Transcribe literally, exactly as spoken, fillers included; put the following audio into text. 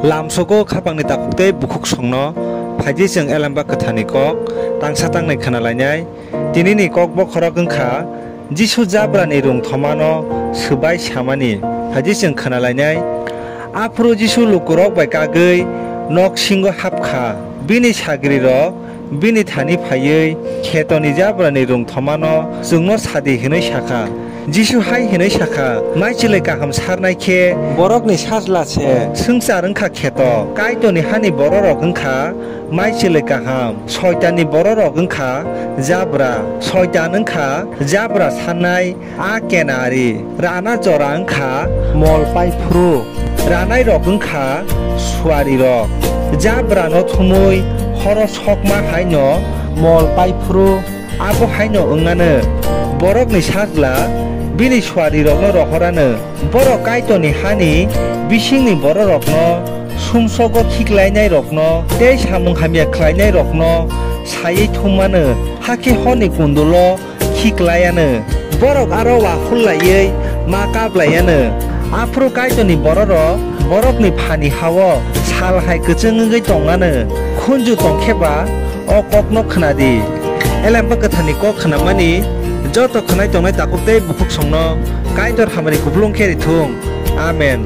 Lamsogo khapangni takhuk tei bukhuksongno phaidi chwng Elemba Kwtharni kok tangsa tangnai khna lainai. Tinini kok bokhorok wng kha Jisu jabrani rwngthomano swbai samani. Phaidi chwng khna lainai. Aphuru Jisu lukurok bai kagwi noksingo hap kha. Bini sagrirok bini thani phaiwi khetoni jabrani rwngthomano chwngno sadi hwnwi sakha. Jisu hai hwnwi sakha, "Maichwlwi kaham sarnai khe borokni sajla se swngchar wng kha kheto. Kaitorni hani bororok wng kha maichwlwi kaham, Soitanni bororok wng kha jabra. Soitan wng kha jabra sannai a kenari. Rana jora wng kha mol paiphuru. Ranairok wng kha suarirok. Jabrano thumwi horo sokma haino mol paiphuru. Abo haino wngnano borokni sajla bini suarirokno rohorano. Borok Kaitorni hani bisingni bororokno sumsogo khiklainairokno tei samung hamya khlainairokno saiwi thummano, hakhe horni kundulo khiklaiano. Borok aro waphul laiwi ma kap laiano. Aphuru Kaitorni bororok borokni phani ha-o sal hai kwchwng wngwi tongmano. Khunju tong khe ba o kokno khna di." Elemba Kwtharni kok khnamani joto khwnai tongnai takhuk tei bukhuksongno Kaitor hamari kupulung khe ri thung. Amen.